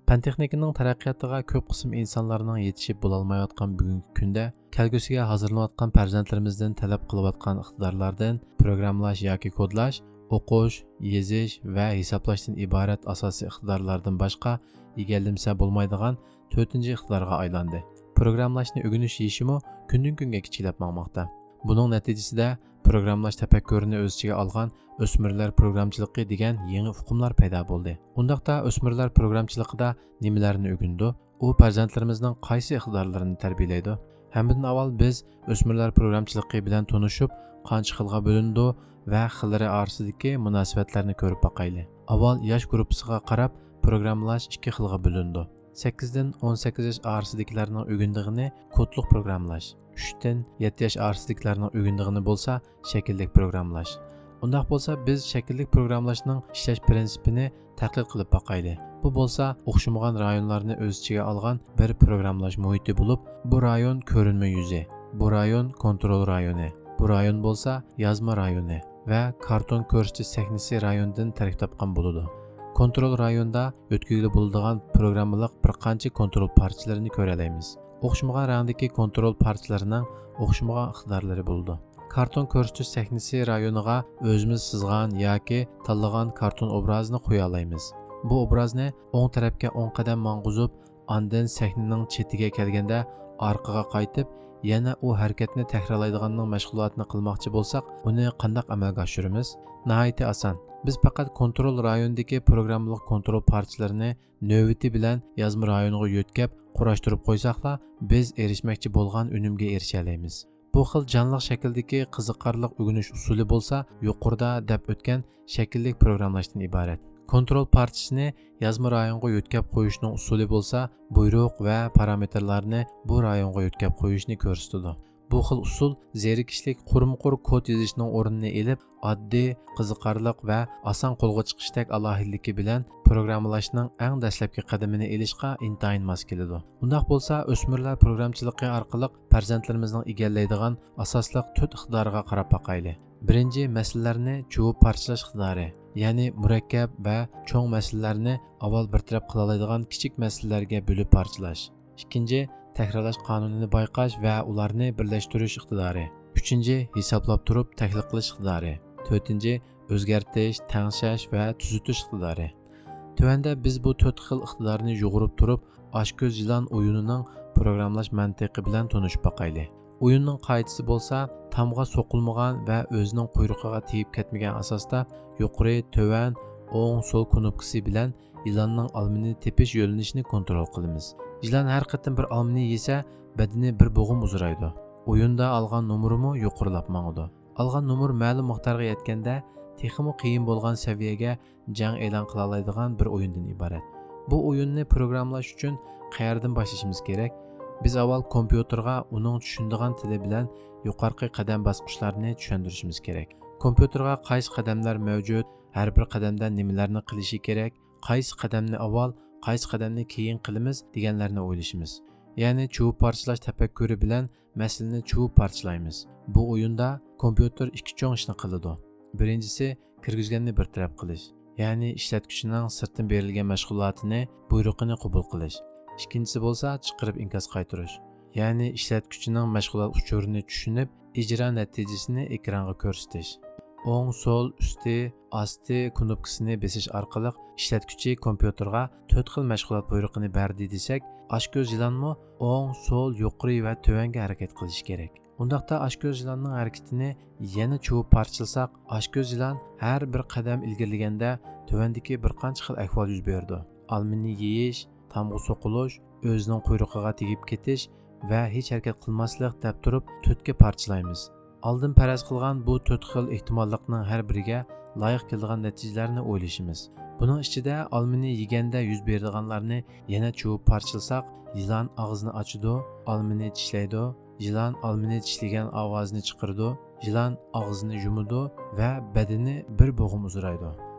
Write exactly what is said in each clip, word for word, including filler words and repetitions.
پەن-تېخنىكىنىڭ تەرەققىياتىغا كۆپ قىسىم ئىنسانلارنىڭ يېتىشىپ بولالمايۋاتقان بۈگۈنكى كۈندە، كەلگۈسىگە ھازىرلىنىۋاتقان پەرزەنتلىرىمىزدىن تەلەپ قىلىۋاتقان ئىقتىدارلاردىن پروگراممىلاش ياكى كودلاش، ئوقۇش، يېزىش ۋە ھېسابلاشتىن ئىبارەت ئاساسىي ئىقتىدارلاردىن باشقا ئىگىلىمىسە بولمايدىغان تۆتىنچى ئىقتىدارغا ئايلاندى. پروگراممىلاشنى ئۆگىنىش يېشىمۇ كۈندىن-كۈنگە كىچىكلەپ ماڭماقتا. بۇنىڭ نەتىجىسىدە پروگراممىلاش تەپەككۇرىنى ئۆز ئىچىگە ئالغان ئۆسمۈرلەر پروگرامچىلىقى دېگەن يېڭى ئۇقۇملار پەيدا بولدى. ئۇنداقتا ئۆسمۈرلەر پروگرامچىلىقىدا نېمىلەرنى ئۆگىنىدۇ؟ ئۇ پەرزەنتلىرىمىزنىڭ قايسى ئىقتىدارلىرىنى تەربىيەلەيدۇ؟ ھەممىدىن ئاۋۋال بىز ئۆسمۈرلەر پروگرامچىلىقى بىلەن تونۇشۇپ، قانچە خىلغا بۆلۈنىدۇ ۋە خىللىرى ئارىسىدىكى مۇناسىۋەتلەرنى كۆرۈپ باقايلى. ئاۋۋال ياش گۇرۇپپىسىغا قاراپ پروگراممىلاش ئىككى خىلغا بۆلۈنىدۇ. سەككىزدىن ئون سەككىز ياش ئارىسىدىكىلەرنىڭ ئۆگىنىدىغىنى كودلۇق پروگراممىلاش، ئۈچتىن يەتتە ياش ئارىسىدىكىلەرنىڭ ئۆگىنىدىغىنى بولسا شەكىللىك پروگراممىلاش. ئۇنداق بولسا بىز شەكىللىك پروگراممىلاشنىڭ ئىشلەش پىرىنسىپىنى تەتقىق قىلىپ باقايلى. بۇ بولسا ئوخشىمىغان رايونلارنى ئۆز ئىچىگە ئالغان بىر پروگراممىلاش مۇھىتى بولۇپ، بۇ رايون كۆرۈنمە يۈزى، بۇ رايون كونترول رايونى، بۇ رايون بولسا يازما رايونى ۋە كارتون كۆرسىتىش سەھنىسى رايونىدىن تەركىب تاپقان بولىدۇ. كونترول رايونىدا ئۆتكۈزگىلى بولىدىغان پروگراممىلىق بىر قانچە كونترول پارچىلىرىنى كۆرەلەيمىز. ئوخشىمىغان رەڭدىكى كونترول پارچىلىرىنىڭ ئوخشىمىغان ئىقتىدارلىرى بولىدۇ. كارتون كۆرسىتىش سەھنىسى رايونىغا ئۆزىمىز سىزغان ياكى تاللىغان كارتون ئوبرازىنى قويالايمىز. بۇ ئوبرازنى ئوڭ تەرەپكە ئون قەدەم ماڭغۇزۇپ، ئاندىن سەھنىنىڭ چېتىگە كەلگەندە ئارقىغا قايتىپ، يەنە ئۇ ھەرىكەتنى تەكرارلايدىغاننىڭ مەشغۇلاتىنى قىلماقچى بولساق، ئۇنى قانداق ئەمەلگە ئاشۇرىمىز؟ ناھايىتى ئاسان. بىز پەقەت كونترول رايونىدىكى پروگراممىلىق كونترول پارچىلىرىنى نۆۋىتى بىلەن يازما رايونغا يۆتكەپ قۇراشتۇرۇپ قويساقلا، بىز ئېرىشمەكچى بولغان ئۈنۈمگە ئېرىشەلەيمىز. بۇ خىل جانلىق شەكىلدىكى قىزىقارلىق ئۆگىنىش ئۇسۇلى بولسا يۇقىرىدا دەپ ئۆتكەن شەكىللىك پروگراممىلاشتىن ئىبارەت. كونترول پارچىسىنى يازما رايونغا يۆتكەپ قويۇشنىڭ ئۇسۇلى بولسا بۇيرۇق ۋە پارامېتىرلارنى بۇ رايونغا يۆتكەپ قويۇشنى كۆرسىتىدۇ. بۇ خىل ئۇسۇل زېرىكىشلىك قۇرمۇقۇر كود يېزىشنىڭ ئورنىنى ئېلىپ، ئاددىي، قىزىقارلىق ۋە ئاسان قولغا چىقىشتەك ئالاھىدىلىكى بىلەن پروگراممىلاشنىڭ ئەڭ دەسلەپكى قەدىمىنى ئېلىشقا ئىنتايىن ماس كېلىدۇ. ئۇنداق بولسا ئۆسمۈرلەر پروگرامچىلىقى ئارقىلىق پەرزەنتلىرىمىزنىڭ ئىگىلەيدىغان ئاساسلىق تۆت ئىقتىدارىغا قاراپ باقايلى. بىرىنچى، مەسىلىلەرنى چۇۋۇپ پارچىلاش ئىقتىدارى، يەنى مۇرەككەپ ۋە چوڭ مەسىلىلەرنى ئاۋۋال بىر تەرەپ قىلالايدىغان كىچىك مەسىلىلەرگە بۆلۈپ پارچىلاش. ئىككىنچى، تەكرارلاش قانۇنىنى بايقاش ۋە ئۇلارنى بىرلەشتۈرۈش ئىقتىدارى. ئۈچىنچى، ھېسابلاپ تۇرۇپ تەھلىل قىلىش ئىقتىدارى. تۆتىنچى، ئۆزگەرتىش، تەڭشەش ۋە تۈزىتىش ئىقتىدارى. تۆۋەندە بىز بۇ تۆت خىل ئىقتىدارنى يۇغۇرۇپ تۇرۇپ، ئاچكۆز يىلان ئويۇنىنىڭ پروگراممىلاش مەنتىقى بىلەن تونۇشۇپ باقايلى. ئويۇننىڭ قائىدىسى بولسا، تامغا سوقۇلمىغان ۋە ئۆزىنىڭ قۇيرۇقىغا تېگىپ كەتمىگەن ئاساستا يۇقىرى، تۆۋەن، ئوڭ، سول كۇنۇپكىسى بىلەن يىلاننىڭ ئالمىنى تېپىش يۆنىلىشىنى كونترول قىلىمىز. يىلان ھەر قېتىم بىر ئالمىنى يېسە، بەدىنى بىر بوغۇم ئۇزىرايدۇ. ئويۇندا ئالغان نومۇرىمۇ يۇقىرىلاپ ماڭىدۇ. ئالغان نومۇر مەلۇم مىقدارغا يەتكەندە، تېخىمۇ قىيىن بولغان سەۋىيەگە جەڭ ئېلان قىلالايدىغان بىر ئويۇندىن ئىبارەت. بۇ ئويۇننى پروگراممىلاش ئۈچۈن قەيەردىن باشلىشىمىز كېرەك؟ بىز ئاۋۋال كومپيۇتېرغا ئۇنىڭ چۈشىنىدىغان تىلى بىلەن يۇقارقى قەدەم باسقۇچلارنى چۈشەندۈرۈشىمىز كېرەك. كومپيۇتېرغا قايسى قەدەملەر مەۋجۇت، ھەر بىر قەدەمدە نېمىلەرنى قىلىشى كېرەك، قايسى قەدەمنى ئاۋۋال، قايسى قەدەمنى كېيىن قىلىمىز دېگەنلەرنى ئويلىشىمىز. يەنى چۇۋۇپ پارچىلاش تەپەككۇرى بىلەن مەسىلىنى چۇۋۇپ پارچىلايمىز. بۇ ئويۇندا كومپيۇتېر ئىككى چوڭ ئىشنى قىلىدۇ. بىرىنچىسى، كىرگۈزگەننى بىر تەرەپ قىلىش، يەنى ئىشلەتكۈچىنىڭ سىرتتىن بېرىلگەن مەشغۇلاتىنى، بۇيرۇقىنى قوبۇل قىلىش. ئىككىنچىسى بولسا چىقىرىپ ئىنكاس قايتۇرۇش، يەنى ئىشلەتكۈچىنىڭ مەشغۇلات ئۇچۇرىنى چۈشىنىپ، ئىجرا نەتىجىسىنى ئېكرانغا كۆرسىتىش. ئوڭ، سول، ئۈستى، ئاستى كۇنۇپكىسىنى بېسىش ئارقىلىق ئىشلەتكۈچى كومپيۇتېرغا تۆت خىل مەشغۇلات بۇيرۇقىنى بەردى دېسەك، ئاچكۆز يىلانمۇ ئوڭ، سول، يۇقىرى ۋە تۆۋەنگە ھەرىكەت قىلىشى كېرەك. ئۇنداقتا ئاچكۆز يىلاننىڭ ھەرىكىتىنى يەنە چۇۋۇپ پارچىلىساق، ئاچكۆز يىلان ھەر بىر قەدەم ئىلگىرىلىگەندە تۆۋەندىكى بىر قانچە خىل ئەھۋال يۈز بېرىدۇ. ئالمىنى يېيىش، تامغا سوقۇلۇش، ئۆزىنىڭ قۇيرۇقىغا تېگىپ كېتىش ۋە ھېچ ھەرىكەت قىلماسلىق دەپ تۇرۇپ تۆتكە پارچىلايمىز. ئالدىن پەرەز قىلغان بۇ تۆت خىل ئېھتىماللىقنىڭ ھەر بىرىگە لايىق كېلىدىغان نەتىجىلەرنى ئويلىشىمىز. بۇنىڭ ئىچىدە ئالمىنى يېگەندە يۈز بېرىدىغانلارنى يەنە چۇۋۇپ پارچىلىساق، يىلان ئاغزىنى ئاچىدۇ، ئالمىنى چىشلەيدۇ، يىلان ئالمىنى چىشلىگەن ئاۋازىنى چىقىرىدۇ، يىلان ئاغزىنى يۇمىدۇ ۋە بەدىنى بىر بوغۇم ئۇزىرايدۇ.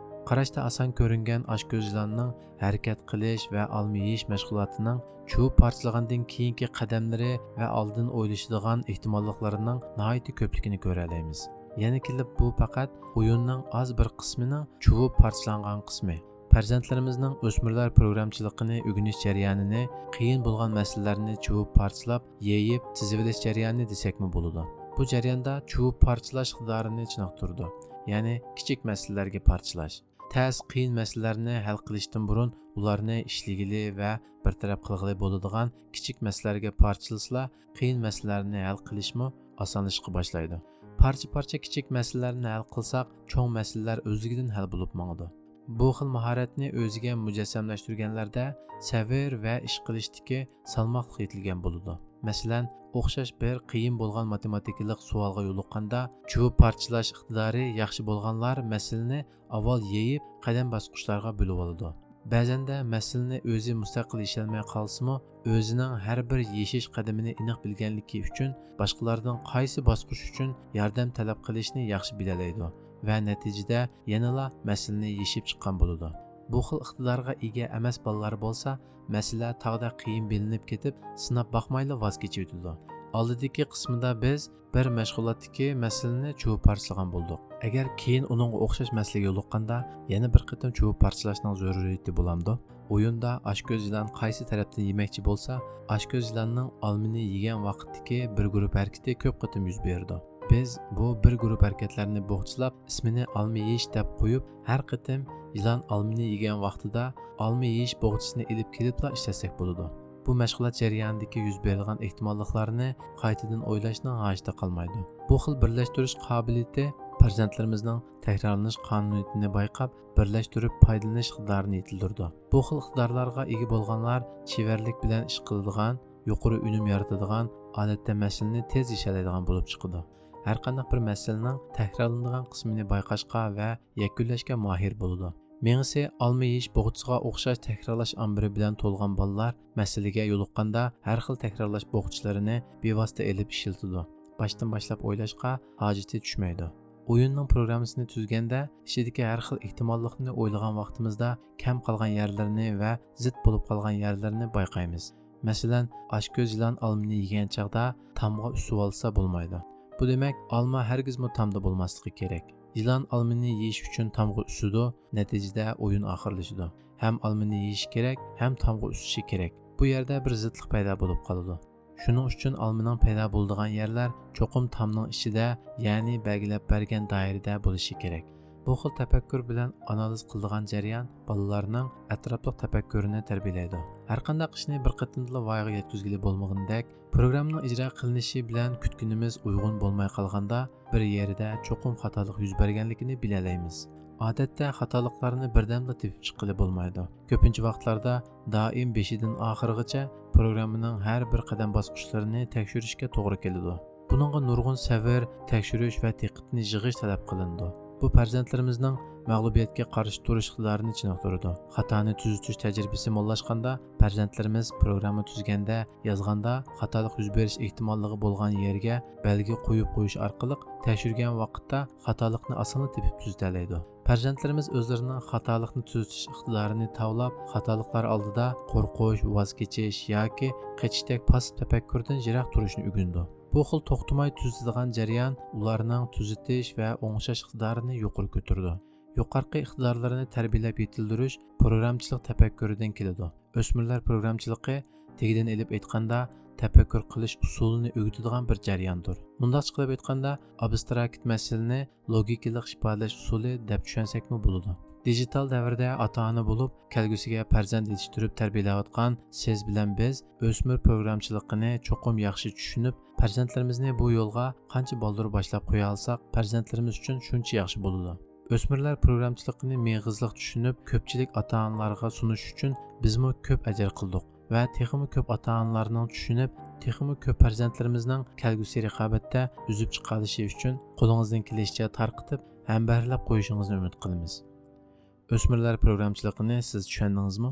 قاراشتا ئاسان كۆرۈنگەن ئاچكۆز يىلاننىڭ ھەرىكەت قىلىش ۋە ئالما يېيىش مەشغۇلاتىنىڭ چۇۋۇپ پارچىلىغاندىن كېيىنكى قەدەملىرى ۋە ئالدىن ئويلىشىدىغان ئېھتىماللىقلىرىنىڭ ناھايىتى كۆپلۈكىنى كۆرەلەيمىز. يەنە كېلىپ بۇ پەقەت ئويۇننىڭ ئاز بىر قىسمىنىڭ چۇۋۇپ پارچىلانغان قىسمى. پەرزەنتلىرىمىزنىڭ ئۆسمۈرلەر پروگرامچىلىقىنى ئۆگىنىش جەريانىنى قىيىن بولغان مەسىلىلەرنى چۇۋۇپ پارچىلاپ، يېيىپ، تىزىۋېلىش جەريانى دېسەكمۇ بولىدۇ. بۇ جەرياندا چۇۋۇپ پارچىلاش ئىقتىدارىنى چېنىقتۇرىدۇ، يەنى كىچىك مەسىلىلەرگە پارچىلاش. تەس، قىيىن مەسىلىلەرنى ھەل قىلىشتىن بۇرۇن ئۇلارنى ئىشلىگىلى ۋە بىر تەرەپ قىلغىلى بولىدىغان كىچىك مەسىلىلەرگە پارچىلىسىلا، قىيىن مەسىلىلەرنى ھەل قىلىشمۇ ئاسانلىشىشقا باشلايدۇ. پارچە-پارچە كىچىك مەسىلىلەرنى ھەل قىلساق، چوڭ مەسىلىلەر ئۆزلۈكىدىن ھەل بولۇپ ماڭىدۇ. بۇ خىل ماھارەتنى ئۆزىگە مۇجەسسەملەشتۈرگەنلەردە سەۋر ۋە ئىش قىلىشتىكى سالماقلىق يېتىلگەن بولىدۇ. مەسىلەن، ئوخشاش بىر قىيىن بولغان ماتېماتىكىلىق سوئالغا يولۇققاندا، چۇۋۇپ پارچىلاش ئىقتىدارى ياخشى بولغانلار مەسىلىنى ئاۋۋال يېيىپ، قەدەم باسقۇچلارغا بۆلۈۋالىدۇ. بەزەندە مەسىلىنى ئۆزى مۇستەقىل يېشەلمەي قالسىمۇ، ئۆزىنىڭ ھەر بىر يېشىش قەدىمىنى ئېنىق بىلگەنلىكى ئۈچۈن، باشقىلاردىن قايسى باسقۇچ ئۈچۈن ياردەم تەلەپ قىلىشنى ياخشى بىلەلەيدۇ ۋە نەتىجىدە يەنىلا مەسىلىنى يېشىپ چىققان بولىدۇ. بۇ خىل ئىقتىدارغا ئىگە ئەمەس بالىلار بولسا، مەسىلە تاغدەك قىيىن بىلىنىپ كېتىپ، سىناپ باقمايلا ۋاز كېچىۋېتىدۇ. ئالدىدىكى قىسمىدا بىز بىر مەشغۇلاتتىكى مەسىلىنى چۇۋۇپ پارچىلىغان بولدۇق. ئەگەر كېيىن ئۇنىڭغا ئوخشاش مەسىلىگە يولۇققاندا، يەنە بىر قېتىم چۇۋۇپ پارچىلاشنىڭ زۆرۈرىيىتى بولامدۇ؟ ئويۇندا ئاچكۆز يىلان قايسى تەرەپتىن يېمەكچى بولسا، ئاچكۆز يىلاننىڭ ئالمىنى يېگەن ۋاقىتتىكى بىر گۇرۇپ ھەرىكىتى كۆپ قېتىم يۈز بېرىدۇ. بىز بۇ بىر گۇرۇپ ھەرىكەتلەرنى بوغچىلاپ، ئىسمىنى ئالما يېيىش دەپ قويۇپ، ھەر قېتىم يىلان ئالمىنى يېگەن ۋاقتىدا ئالما يېيىش بوغچىسىنى ئېلىپ كېلىپلا ئىشلەتسەك بولىدۇ. بۇ مەشغۇلات جەريانىدىكى يۈز بېرىدىغان ئېھتىماللىقلارنى قايتىدىن ئويلاشنىڭ ھاجىتى قالمايدۇ. بۇ خىل بىرلەشتۈرۈش قابىلىيىتى پەرزەنتلىرىمىزنىڭ تەكرارلىنىش قانۇنىيىتىنى بايقاپ، بىرلەشتۈرۈپ پايدىلىنىش ئىقتىدارىنى يېتىلدۈرىدۇ. بۇ خىل ئىقتىدارلارغا ئىگە بولغانلار چېۋەرلىك بىلەن ئىش قىلىدىغان، يۇقىرى ئۈنۈم يارىتىدىغان، ئادەتتە مەسىلىنى تېز يېشەلەيدىغان بولۇپ چىقىدۇ. ھەرقانداق بىر مەسىلىنىڭ تەكرارلىنىدىغان قىسمىنى بايقاشقا ۋە يەكۈنلەشكە ماھىر بولىدۇ. مېڭىسى ئالما يېيىش بوغچىسىغا ئوخشاش تەكرارلاش ئامبىرى بىلەن تولغان بالىلار مەسىلىگە يولۇققاندا، ھەر خىل تەكرارلاش بوغچىلىرىنى بىۋاسىتە ئېلىپ ئىشلىتىدۇ. باشتىن باشلاپ ئويلاشقا ھاجىتى چۈشمەيدۇ. ئويۇننىڭ پروگراممىسىنى تۈزگەندە، ئىچىدىكى ھەر خىل ئېھتىماللىقنى ئويلىغان ۋاقتىمىزدا كەم قالغان يەرلىرىنى ۋە زىت بولۇپ قالغان يەرلىرىنى بايقايمىز. مەسىلەن، ئاچكۆز يىلان ئالمىنى يېگەن چاغدا تامغا ئۈسۈۋالسا بولمايدۇ. بۇ دېمەك، ئالما ھەرگىزمۇ تامدا بولماسلىقى كېرەك. يىلان ئالمىنى يېيىش ئۈچۈن تامغا ئۈسىدۇ، نەتىجىدە ئويۇن ئاخىرلىشىدۇ. ھەم ئالمىنى يېيىشى كېرەك، ھەم تامغا ئۈسۈشى كېرەك. بۇ يەردە بىر زىتلىق پەيدا بولۇپ قالىدۇ. شۇنىڭ ئۈچۈن ئالمىنىڭ پەيدا بولىدىغان يەرلەر چوقۇم تامنىڭ ئىچىدە، يەنى بەلگىلەپ بەرگەن دائىرىدە بولۇشى كېرەك. بۇ خىل تەپەككۇر بىلەن ئانالىز قىلىدىغان جەريان بالىلارنىڭ ئەتراپلىق تەپەككۇرىنى تەربىيەلەيدۇ. ھەرقانداق ئىشنى بىر قېتىمدىلا ۋايىغا يەتكۈزگىلى بولمىغىنىدەك، پروگراممىنىڭ ئىجرا قىلىنىشى بىلەن كۈتكىنىمىز ئۇيغۇن بولماي قالغاندا، بىر يېرىدە چوقۇم خاتالىق يۈز بەرگەنلىكىنى بىلەلەيمىز. ئادەتتە خاتالىقلارنى بىردەملا تېپىپ چىققىلى بولمايدۇ. كۆپىنچە ۋاقىتلاردا دائىم بېشىدىن ئاخىرىغىچە پروگراممىنىڭ ھەر بىر قەدەم باسقۇچلىرىنى تەكشۈرۈشكە توغرا كېلىدۇ. بۇنىڭغا نۇرغۇن سەۋر، تەكشۈرۈش ۋە دىققەتنى يىغىش تەلەپ قىلىنىدۇ. بۇ پەرزەنتلىرىمىزنىڭ مەغلۇبىيەتكە قارشى تۇرۇش ئىقتىدارىنى چېنىقتۇرىدۇ. خاتانى تۈزىتىش تەجرىبىسى موللاشقاندا، پەرزەنتلىرىمىز پروگرامما تۈزگەندە، يازغاندا خاتالىق يۈز بېرىش ئېھتىماللىقى بولغان يەرگە بەلگە قويۇپ قويۇش ئارقىلىق تەكشۈرگەن ۋاقىتتا خاتالىقنى ئاسانلا تېپىپ تۈزىتەلەيدۇ. پەرزەنتلىرىمىز ئۆزلىرىنىڭ خاتالىقنى تۈزىتىش ئىقتىدارىنى تاۋلاپ، خاتالىقلار ئالدىدا قورقۇش، ۋاز كېچىش ياكى قېچىشتەك پاسسىپ تەپەككۇردىن يىراق تۇرۇشنى ئۆگىنىدۇ. بۇ خىل توختىماي تۈزىتىدىغان جەريان ئۇلارنىڭ تۈزىتىش ۋە ئوڭشاش ئىقتىدارىنى يۇقىرى كۆتۈرىدۇ. يۇقىرىقى ئىقتىدارلىرىنى تەربىيەلەپ يېتىلدۈرۈش پروگراممىچىلىق تەپەككۇرىدىن كېلىدۇ. ئۆسمۈرلەر پروگراممىچىلىقى، تېگىدىن ئېلىپ ئېيتقاندا، تەپەككۇر قىلىش ئۇسۇلىنى ئۆگىتىدىغان بىر جەرياندۇر. مۇنداقچە قىلىپ ئېيتقاندا، ئابستراكت مەسىلىنى لوگىكىلىق ئىپادىلەش ئۇسۇلى دەپ چۈشەنسەكمۇ بولىدۇ. دىجىتال دەۋردە ئاتا-ئانا بولۇپ، كەلگۈسىگە پەرزەنت يېتىشتۈرۈپ تەربىيەلەۋاتقان سىز بىلەن بىز ئۆسمۈر پروگراممىچىلىقىنى چوقۇم ياخشى چۈشىنىپ، پەرزەنتلىرىمىزنى بۇ يولغا قانچە بالدۇر باشلاپ قويالىساق، پەرزەنتلىرىمىز ئۈچۈن شۇنچە ياخشى بولىدۇ. ئۆسمۈرلەر پروگراممىچىلىقىنى مېغىزلىق چۈشىنىپ، كۆپچىلىك ئاتا-ئانىلارغا سۇنۇش ئۈچۈن بىزمۇ كۆپ ئەجىر قىلدۇق ۋە تېخىمۇ كۆپ ئاتا-ئانىلارنىڭ چۈشىنىپ، تېخىمۇ كۆپ پەرزەنتلىرىمىزنىڭ كەلگۈسى رىقابەتتە ئۈزۈپ چىقالىشى ئۈچۈن قولىڭىزدىن كېلىشىچە تارقىتىپ، ھەمبەھىرلەپ قويۇشىڭىزنى ئۈمىد قىلىمىز. ئۆسمۈرلەر پروگراممىچىلىقىنى سىز چۈشەندىڭىزمۇ؟